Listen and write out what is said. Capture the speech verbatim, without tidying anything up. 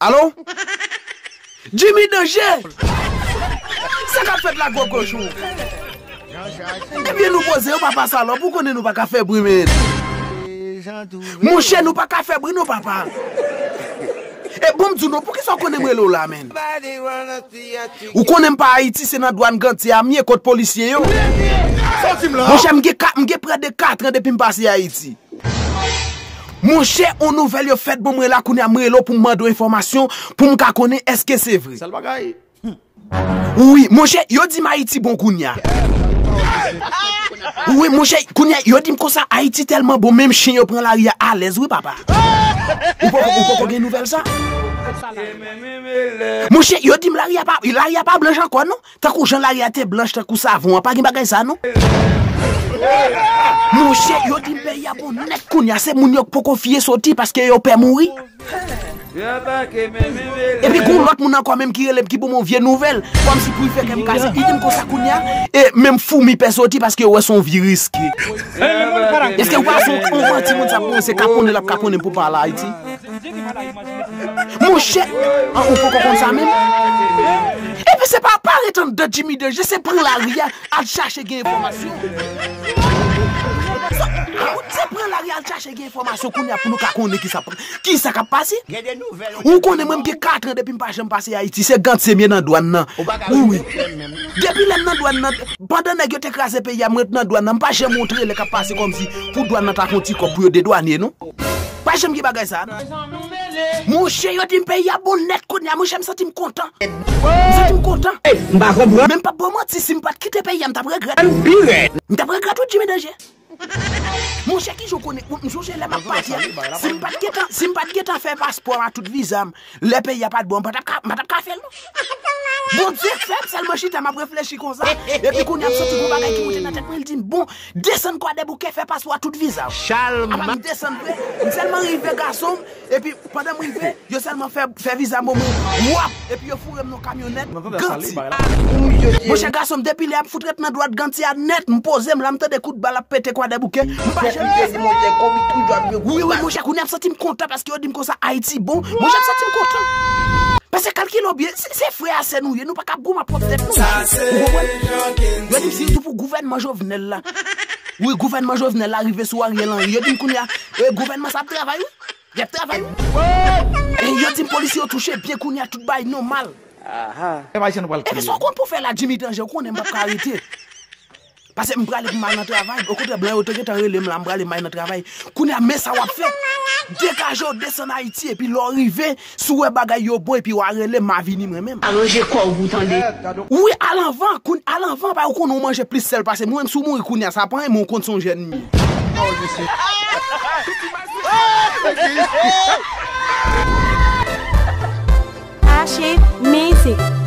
Alo? Jimmy Danje! Sa k ap fèt la, gwo kochon? Ebyen, nou poze yo, papa salòp, ou konnen nou pa ka fè bri, men. Monchè, nou pa ka fè bri, non, papa. E bon, m di w non, poukisa w konnen m rele w la, men? Ou konnen m pa Ayiti, se nan dwàn Gantye a m ye, kot polisye yo. Monchè, m gen ka-, m gen prè de katran depi m pase Ayiti. Monchè, on nouvèl yo fèt ban mwen la, kounye a m rele w pou m mande w enfòmasyon, pou m ka konnen èske se vre. Sèl bagay. Wi, monchè, yo di m Ayiti bon kounye a. Wi, monchè, kounye a, yo di m konsa Ayiti tèlman bon, menm chen yo pran lari a alèz, wi, papa. Ou poko, ou poko gen nouvèl sa? Monchè, yo di m lari a pa, lari a pa blanch ankò, non. Tankou jan lari a te blanch tankou savon an, pa gen bagay sa non. Monchè, yo di m peyi a bon nèt kounye a, se moun yo k poko fiye soti paske yo pè mouri. Epi gon lòt moun ankò menm ki rele m, ki ban m yon vye nouvèl, kòmsi pou l fè kè m kase. Li di m konsa kounye a, e menm foumi pè soti paske yo wè se yon vi riske. Èske w pa se yon manti moun sa ap pwononse, kaponnen l ap kaponnen pou pale Ayiti? Monchè, an, ou poko konn sa menm? Epi se pa, pa ret anndan Jimmy Danje, se pran lari a, al chache gen enfòmasyon. Se pran lari a, al chache gen enfòmasyon kounye a pou nou ka konnen kisa, kisa k ap pase. Ou konnen mwen, m gen katran depi m pa janm pase Ayiti, se Gantye m ye nan dwàn nan. Wi, wi. Depi lè m nan dwàn nan, pandan nèg yo te kraze peyi a, mwen ret nan dwàn nan, m pa janm wè yon trelè k ap pase kòmsi pou dwàn nan ta fè yon ti kòb pou yo dedwanye nou. Pa janm gen bagay sa a non. Monchè, yo di m peyi a bon nèt kounye a, monchè, m santi m kontan. M santi m kontan. M pa konprann. Men m p ap ba w manti, si m pa t kite peyi a, m t ap regrèt. M t ap regrèt wi, Jimmy Danje. Monchè, kijan w konnen? M sonje lè m ap pati a, si m pa t gentan, si m pa t gentan fè paspò m a tout viza m, lè peyi a pa t bon, m pa t ap ka, m pa t ap ka fè l non. Bondye fè m sèlman chita, m ap reflechi konsa. Epi kounye a m santi gon bagay ki monte nan tèt mwen, l di m, bon, desann Kwadèboukè, fè paspò a tout viza w. Apa m desann vre, m sèlman rive gason m, epi pandan m rive, yo sèlman fè, fè viza m ban mwen, wap, epi yo foure m nan kamyonèt, Gantye. Monchè gason m, depi lè a m fout ret nan dwàn Gantye a nèt, m poze m la, m tande kout bal ap pete Kwadèboukè, m pa janm. Wi, wi, monchè, kounye a m santi m kontan paske yo di m konsa Ayiti bon, monchè, m santi m kontan. Paske kalkile w byen, se, se frè a sè nou ye, nou pa ka goumen ak pwòp tèt nou. Ou konprann? Yo di m sitou pou gouvènman Jovenel la. Wi, gouvènman Jovenel la rive sou Ariel Henry. Yo di m kounye a, e, gouvènman sa ap travay, wi. Y ap travay, wi. E yo di m polisye yo touche byen kounye a, tout bagay nòmal. Epi sa w konn pou fè la, Jimmy Danje, ou konnen m p ap ka rete. Paske m prale pou m al nan travay. Okontrè, blan yo te gentan rele m la, m prale m al nan travay. Kounye a, men sa w ap fè. Degaje w, desann Ayiti, epi lè w rive, si w wè bagay yo bon, epi w a rele m, m a vini mwen menm. Aranje kò w pou w tande. Wi, al anvan, koun-, al anvan, pa ou konnen w manje plis sèl pase m. Mwen menm, si w mouri kounye a, sa pa anyen, men w konn se yon jèn m ye. Ache mizik.